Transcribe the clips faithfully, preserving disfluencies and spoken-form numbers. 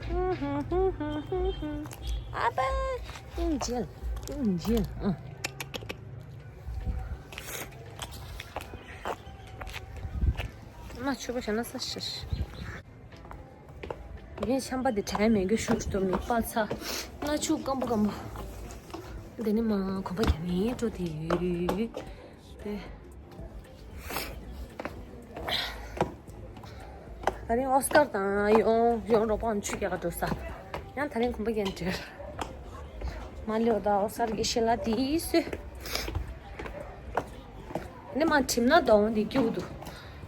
ཨ་པ། ཨིན་ཇིལ། ཨིན་ཇིལ། ཨ། མ་ཆུ་པ་ཞེ་ན་ས་ཤ་ཤ། ངས་ཆམ་པ་འདི་དྲན་མེད་གི་ཤུགས་སུ་མི་པ་ཚ། ང་ཆུ་སྐམ་པོ་སྐམ་པོ། འདི་ནི་མ་གོམ་པ་རྒྱག་མིན་འགྲོ་དེ་ཡོད། དེ། ད་རིང་ཨོ་སྐར་དང་ཡོང་ཡོང་རོགས་པའང་ཆུ་རྒྱག་ག་འགྲོ་ས། ཡང་ད་རིང་གོམ་པ་རྒྱག་འདྲེར། མ་ལེའོ་ད་ཨོ་སྐར་གྱི་ཤེ་ལ་དེ་སུས། ནི་མ་ཁྲིམས་ན་དོང་འདི་སྐྱུག་འདུག་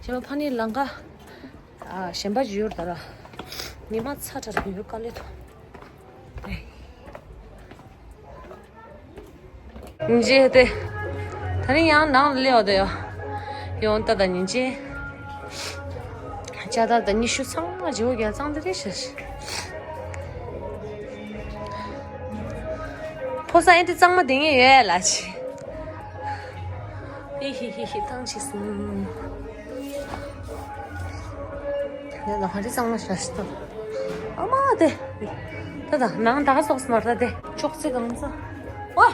གཞན་པ་ཕ་ནི་ལང་ཀ། ཨ་གཞན་པ་ཡོད་ད་ར། ཉི་མ་ཚ་དྲག་ཡོད་དཀའ་ལས་ཐོག་ཉིན་རྗེས་དེ། ད་རིང་ཡང་ནང་ལ་སླེབས་པ་དེ་ཡོད། ཡོང་ལྟ་དང་ཉིན་རྗེས། ལྕགས་དར་དང་ཉི་ཤུ་ཚང་མ་བརྗེ་པོ་རྒྱག་གཙང་དེ་རེད་ཤག་ཕོ་གསར་ཨེ་འདྲ་གཙང་མ་དེ་ངས་ཡོད་ལ་ཆེ། ཧི་ཧི་ཧི་ཧི་ཐང་ཆད་སོང་། ཡ་ལ་ཧ་རི་གཙང་མ་ཞེ་ཤི་ཏོ། ཨ་མ་དེ། ད་ད་ནང་ད་ག་སོགས་མར་ད་དེ། ཅོག་ཙེ་གང་ཚ། ཝ།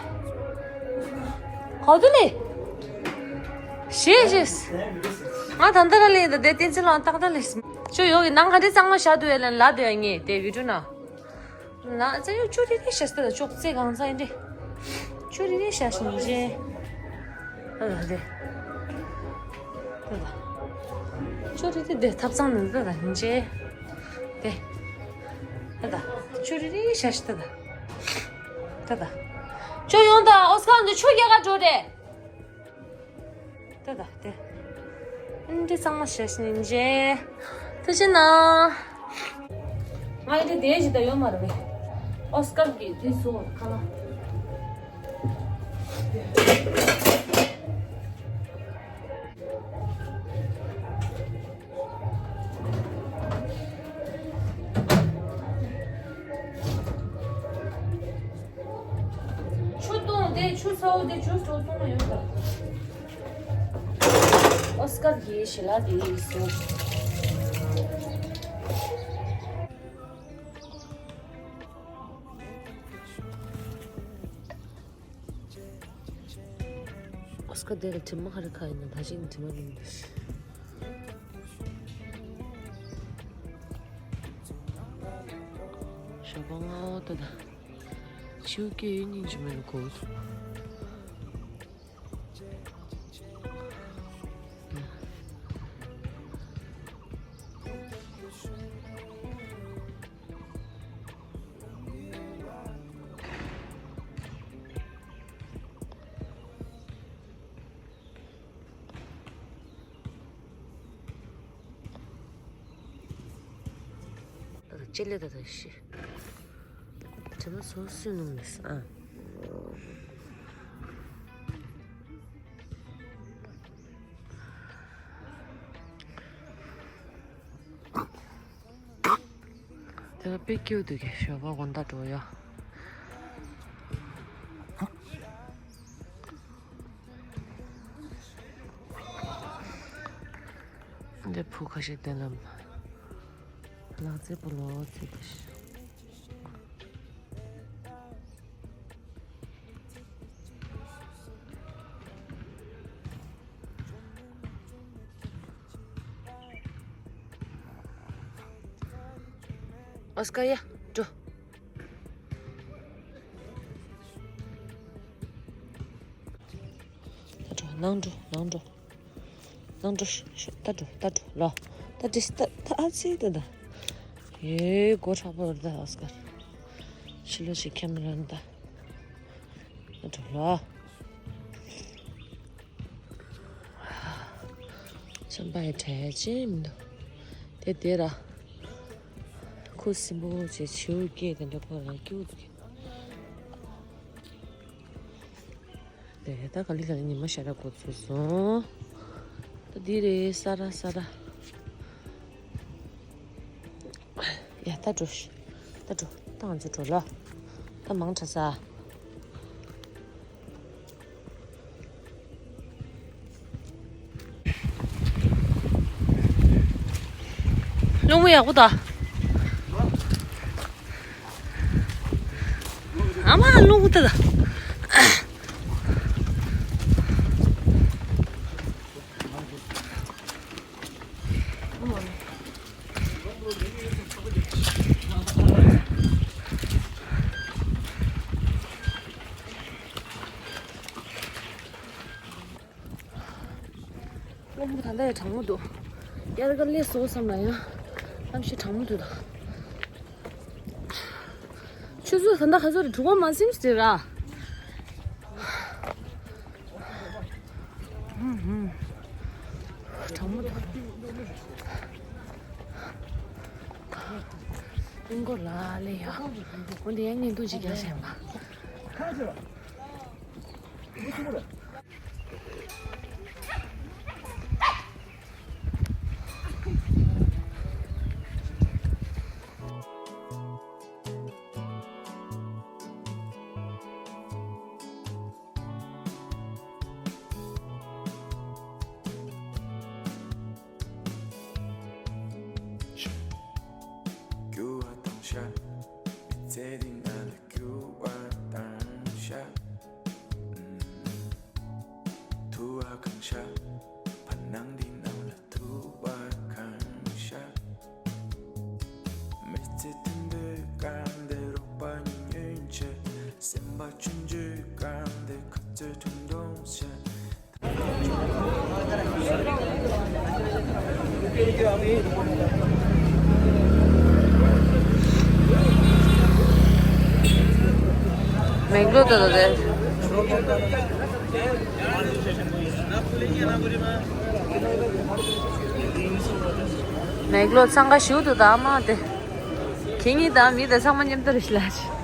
ག་དུ་ལེ། ཤེས་ཤེས། ང་ད་ལྟ་ར་ལེ་ད་དེ་བསྟན་འཛིན་ལགས་ཏག་ཏག་ལེ། ཅོ་ཡོ་གི་ནང་ག་འདྲ་གཙང་མ་བཞག་འདུག་ཡ་ལན་ལ་འདུག་ཡ་ངས་དེ་བི་ཌིའོ་ན། ལ་ཙེ་ཡོ་ཅོ་རི་རི་ཤ་ཤི་ད་ཅོག་ཙེ་གང་ཚ་ཡིན་དེ། ཅོ་རི་རི་ཤ་ཤི་ནི་ཅེ། ཨ་ལ་དེ། ད་ད། ཅོ་རི་རི་དེ་ཐབ་ཚང་ནང་ད་ད་ཉིན་ཅེ། དེ། ད་ད། ཅོ་རི་རི་ཤ་ཤི་ད་ད། ད་ད། ཅོ་ཡོང་ད་ཨོ་སྐར་འདི་ཆུ་རྒྱག་ག་འགྲོ་རེད། ད་ད་དེ། ཨིན་འདི་གཙང་མ་ཞེ་ཤི་ནི་ཅེ། ཐུགས་རྗེ་གནང་། ང་ཡི་དེ་དེ་ཞིག་ད་ཡོད་མ་རེད་པས། ཨོ་སྐར་གྱི་དུས་སུ་ཁ་ལ། ཆུ་བཏུང་དེ་ཆུ་ཚ་བོ་དེ་ཆུ་སོ་སོ་ན་ཡོད་ད། ཨོ་སྐར་གྱི་ཞི་ལ་དེ་ཡིན་སོ། ཨོ་སྐར་དེ་ལ་དྲི་མ་ག་རེ་ཁ་ཡིན་ན་ད་ཅིག་དྲི་མ་ཡིན་འདུག་ཞོགས་པ་སྔ་བོ་ད་ད། ཆིའུ་སྐྱེ་ཡུལ་སྙིང་རྗེ་མེད་ལ་གོ། ལྕེ་ལེ་ད་ད་ཤི། དྲི་མ་སོ་སོའི་ནང་ནས་ཨ། དེ་ལ་དཔེ་སྐྱིད་འདུག་གས་ཞོགས་པ་དགོང་དག་འགྲོ་ཡ། འདི་བུ་ཁ་ཤས་བསྟན་ལམ། ལག་རྩེད་སྤོ་ལོ་རྩེད་དེ་ཤི། ཨོ་སྐར་ཡ་འགྲོ། ད་འགྲོ་ནང་འགྲོ་ནང་འགྲོ། ནང་འགྲོ་ཤོག་ཤོག་ད་འགྲོ་ད་འགྲོ་ལོ། ད་འགྲིག་ད་ད་ཨ་ཙི་ད་ད། ཡེ་སྒོ་དྲག་པོ་རེད་ད་ཨོ་སྐར། ཕྱི་ལོགས་ཤིག་ཁེམ་ར་ད། ད་འགྲོ་ལོ། ཆམ་པ་ཡི་བྲལ་ཅི་མི་འདུག་དེ་དེ་ར། ཁུ་སིམ་པོ་བྱས་བྱིའུ་སྐད་དེ་འདྲ་པོ་ར་སྐྱུག་འདུག་དེ་ད་ག་ལི་ག་ལི་ཉི་མ་ཤར་ར་འགོ་ཚུགས་སོང་། ད་འདི་རེད་ས་ར་ས་ར། ཡ་ད་འགྲོ་ཤི། ད་འགྲོ་ད་ང་ཚོ་འགྲོ་ལ། ད་མང་དྲགས་ས། རླུང་བུ་ཡག་པོ་ད། རླུང་རྟ་ད། རླུང་བུ་ད་ལྟ་ཡང་གྲང་མོ་འདུག་དབྱར་ཁ་སླེབས་སོང་བསམ་ལ་ཡང་གནམ་གཤིས་གྲང་མོ་འདུག་ད། ཆུ་ཚོད་ད་ལྟ་ག་ཚོད་རེད། དྲུག་པ་མ་ཟིན་ཟེར་ར། ཧུམ་ཧུམ། གྲང་མོ་འདུག་སྔོན་འགོག་ལ་སླེབས་ཡ། འོ་འདི་ཡང་བརྙན་ཐུང་ཅིག་རྒྱག་བཞག་ཡིན་པ། རྒྱུ་བ་དང་ཤ། མི་ཚེ་འདི་ང་ལ་རྒྱུ་བ་དང་ཤ། ཐུ་བ་གང་ཤ། བར་སྣང་འདི་ནང་ལ་ཐུ་བ་གང་ཤ། མི་ཚེ་མཐུན་པའི་སྐབས་འདིར་རོགས་པ་ཉུང་ཉུང་བྱས། སེམས་པ་ཆུང་ཆུང་སྐབས་འདིར་ཁ་རྩོད་ཐུང་ཐུང་བྱས། མེག་ལོ་ད་ད་དེ། མེག་ལོ་འཚང་ཁ་ཞུ་དུ་ད་མ་དེ། ཁྱེད་གཉིས་དང་མི་དང་ཚང་མ་མཉམ་དུ་རེད་ཤི་ལ་ཅི།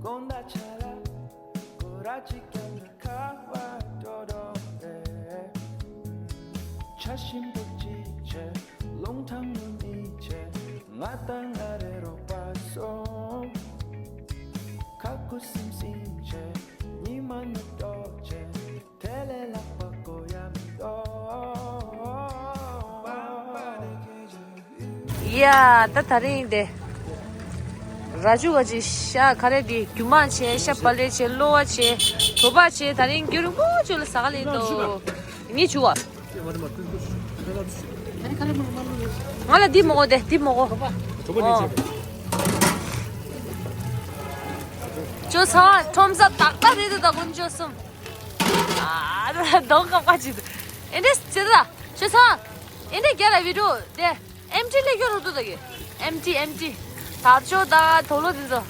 དཀོན་དག་ཆ་ལ་སྐོར་ར་གཅིག་ཀྱང་ཁ་བ་འགྲོ་འགྲོ་རེད། ཆ་ཞིམ་པོ་གཅིག་བྱས། རླུང་ཐང་ངུ་མི་བྱས། ང་དང་ང་རེ་རོགས་པ་སོང་། ཁ་ཁུ་སིམ་སིམ་བྱས། ཉི་མ་ནུབ་ཏོག་བྱས། དེ་ལས་ལྷག་པ་དགོས་ཡ་མི་འདུག་ཡ། ད་ད་རིང་དེ། ར་ཅུ་ག་ཅི་ཤ་ག་རེ་དེ་རྒྱུ་མ་བྱས། ཤ་བག་ལེབ་བྱས། གློ་བ་བྱས། དོ་པ་བྱས། ད་རིང་རྒྱུན་རིང་པོ་ཅིག་ལ་ཟ་ག་ལེན་དོ། ངས་བྱུག་བ། ང་ལ་འདི་མོ་གོ་དེ་འདི་མོ་གོ། ཨོ། ཅོ་ཚ་བ་ཁྲོམ་ས་ཏག་ཏག་རེད་དོ། ད་ཀུན་ཅོ་གསུམ། ཨ་ད་གདོང་ཁ་པ་ཅིག་ཨེ་འདྲས་ཅི་ད་ཅོ་ཚ་བ། ཨེ་འདྲས་རྒྱ་ལ་བི་ཌིའོ་དེ། ཨེམ་ཊི་ལས་སྐྱོ་རུ་འདུག་ད་གི། ཨེམ་ཊི་ཨེམ་ཊི། དར་ལྕོག་དང་དོ་ལོ་འདི་ཚོ།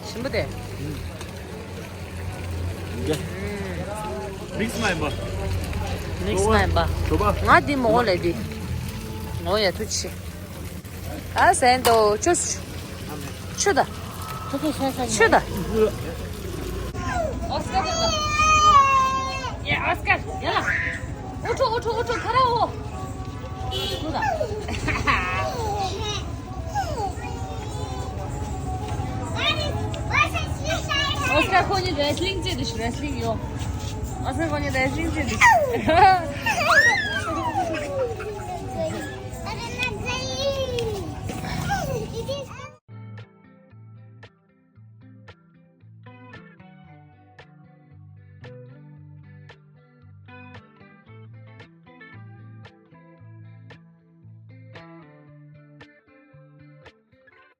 ཞིམ་པོ་དེ། མིག་སི་མ་ཡིན་པ། མིག་སི་མ་ཡིན་པ། ཞོ་པ། ང་འདི་མོ་གོ་ལས་འདི། ངོ་ཡ་ཐུ་ཆི། ཨ་སེན་དོ་ཆུ་ཆུ་ད། ཆུ་ད། ཨོ་སྐར་ད། ཡ་ཨོ་སྐར་ཡ་ལ། འུ་ཁྲོ་འུ་ཁྲོ་འུ་ཁྲོ་ཁ་ར་འོ། ཆུ་ད། ཨོ་སྐར་ཁོ་གཉིས་རེ་སི་ལིང་རྩེད་དུ་ཤི། རེ་སི་ལིང་ཡོ། ཨོ་སྐར་ཁོ་གཉིས་རེ་སི་ལིང་རྩེད་དུ་ཤི།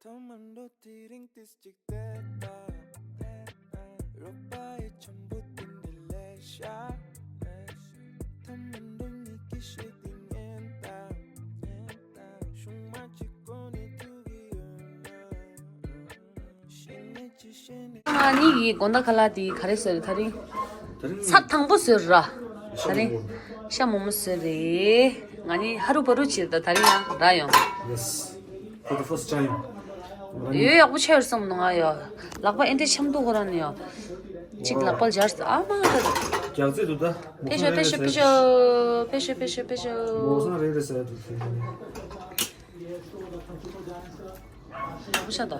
ཐོག་མར་འགྲོ་དེ་རིང་ཏིས་གཅིག་བལྟས་ད། རོགས་པ་ཡི་འཆམ་པོ་དེ་འདི་ལས་ཤ། ཐོག་མར་འགྲོ་ཉིད་ཀྱི་ཤེས་དེ་ཉན་ད། ང་གཉིས་ཀྱིས་དགོང་དག་ཁ་ལག་དེ་ག་རེ་ཟོས་རེད་ད་རིང་། ད་རིང་ཚ་དང་པོ་ཟོས་ར། ད་རིང་ཤ་མོག་མོག་བཟོས་རེད། ང་གཉིས་ཧ་རུ་བ་རུ་བྱས། ད་ད་རིང་ཡང་རག་ཡོང་། Yes, for the first time. ཡོད། ཡག་པོ་ཆགས་ཡོད་བསམ་འདུག་ང་ཡོད། ལག་པ་ཨེ་འདྲ་འཆམ་འདུག་ཁོ་རང་ནས་ཡོད། གཅིག་ལག་པ་སྦྱར་ཨ་མ། རྒྱག་རྩིས་འདུག་ད། ཕེ་ཤོ་ཕེ་ཤོ་ཕེ་ཤོ་ཕེ་ཤོ་ཕེ་ཤོ་ཕེ་ཤོ། མོ་སང་རེད་རེད་ཟེར་འདུག་ཡག་པོ་ཤ་དོ།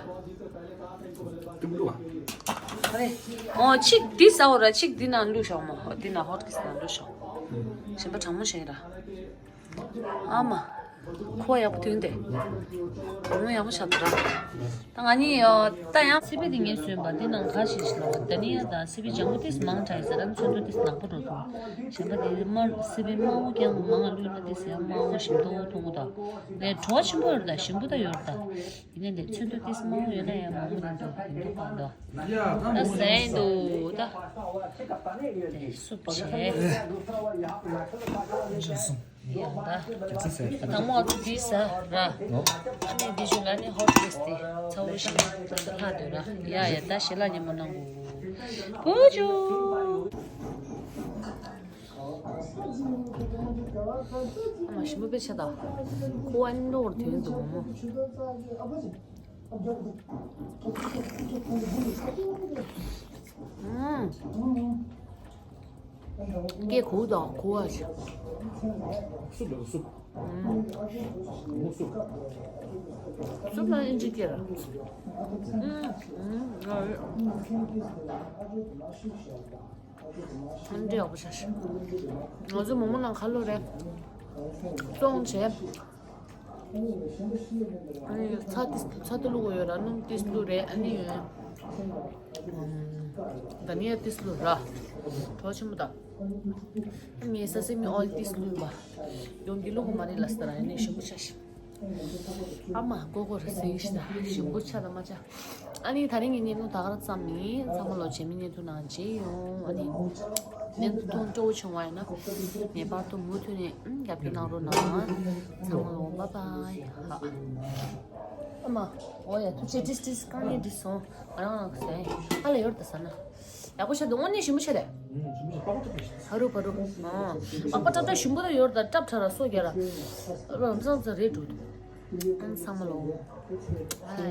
ཨ་རེ། ཨོ་གཅིག་འདི་ཟ་འོ་ར། གཅིག་འདི་ནང་བླུགས་ཤོག་མོ། འདི་ནང་ཧོ་ཊི་གེས་ནང་བླུགས་ཤོག་གཞན་པ་གྲང་མོ་བྱས་ར། ཨ་མ། ཁོ་ཡག་པོ་དོན་ཏེ། ཁོ་ཡག་པོ་ཤ་དོ་ར། ད་ང་གཉིས་ཡོ་ད་ཡང་སི་པན་དེ་ངས་བཟོས་པ་འདི་ནང་ཁ་ཤས་ཤིག་ལོ། ད་ནི་ཡ་ད་སི་པན་ལྗང་ཁུ་ཏིས་མང་དྲགས་ཟེར་ར། ཚོན་མདོག་ཏིས་ནག་པོ་འགྲོ་སོང་། གཞན་པ་དེ་དམར་སི་པན་དམར་པོ་ཀྱང་མང་བླུགས་ན་ཏིས་ཡང་དམར་པོ་ཞིམ་ཏོག་མཐོང་གི་འདུག་ལས་བྲོ་བ་ཆེན་པོ་ཡོད་རེད་ད། ཞིམ་པོ་ད་ཡོད་རེད་ད། ཡིན་ནའི་འདི་ཚོན་མདོག་ཏིས་མང་པོ་ཡོད་ན་ཡང་མང་པོ་ཡིན་འདུག་ཡིན་འདུག་གང་འདུག་ད་ཟས་འདུག་ད། དེ་སུབ་བྱས། ཡང་ད། དང་མོ་ཨ་ཚོ་འདི་ཟ་ར། ཨ་ནི་འདི་ཞུ་ལ་ནི་ཧོ་ཊི་གེས་དེ་ཚ་བོ་ཞིག་ད་ལྷག་འདུག་ར། ཡ་ཡ་ད་ཞལ་ལག་ཉིན་མོ་གནང་གོ། བུ་ཆུ། ཨ་མ་ཞིམ་པོ་དཔེ་ཆ་ད། ཁོ་ཨ་ནི་ལོག་ར་དོན་འདུག་མོ། ཨུམ། སྐད་གོ་དང་གོ་བ་ཞིག་སུབ་ལ་སུབ། ཨུམ། མོ་སུབ། སུབ་ལ་ཨིན་ཇི་སྐད་ར། ཨུམ། ཨུམ། ང་ཡོད། ཨ་འདྲ་ཡག་པོ་ཆགས་ཤག་ང་ཚོ་མོག་མོག་ནང་ཁ་ལོ་རེད། བཙོང་བྱས། ཨ་ནི་ཚྭ་ཏིས་ཚྭ་ཏི་བླུགས་ཡོད་ར། སྣུམ་ཏིས་བླུགས་རེད། ཨ་ནི་ཡོད། ཨམ། ད་ནི་ཡ་ཏིས་བླུགས་ར། བྲོ་ཆེན་པོ་ད། ཨ་ནི་ས་སེ་མི་ཨོལ་ཏིས་བླུགས་པ། ཡོང་གི་བླུགས་པ་མ་རེད་ལ་སྟ་ར། ཨ་ནི་ཞིམ་པོ་ཆགས་ཤག་ཨ་མ་མགོ་སྐོར་ཟིང་ཤི་ད། ཞིམ་པོ་ཆ་ད་མ་ཆ། ཨ་ནི་ད་རིང་གི་བརྙན་ཐུང་ད་ག་རང་ཙམ་ཡིན། ཚང་མ་ལོ་རྗེས་མའི་བརྙན་ཐུང་ནང་མཇལ་ཡོང་། ཨ་ནི་བརྙན་ཐུང་སྤྲོ་བོ་བྱུང་བ་ཡིན་ན་ངེས་པར་དུ་མུ་མཐུད་ནས་རྒྱབ་སྐྱོར་གནང་རོགས་གནང་། ཚང་མ་ལོ་བཱའི་བཱའི། ཧ། ཨ་མ། འོ་ཡ་ཐུགས་རྗེ་ཆེ། ཏིས་ཏིས་རྐང་གཉིས་འགྲིག་སོང་། ང་རང་རང་ཟས་ཧ་ལས་ཡོད་ད་ཟ་ན། ཡག་པོ་བྱས་འདུག་དངོས་གནས་ཞིམ་པོ་བྱས་ཏེ། ཧ་རུ་བ་རུ། ཨ། ལག་པ་ཏག་ཏག་ཞིམ་པོ་ད་ཡོད་རེད་ད། སྐྲ་བྲ་ར་སོ་རྒྱ་ར། རང་ཚང་ཚ་རེད་འགྲོ་འདུག་ཨང་ཚང་མ་ལོ། ཨ།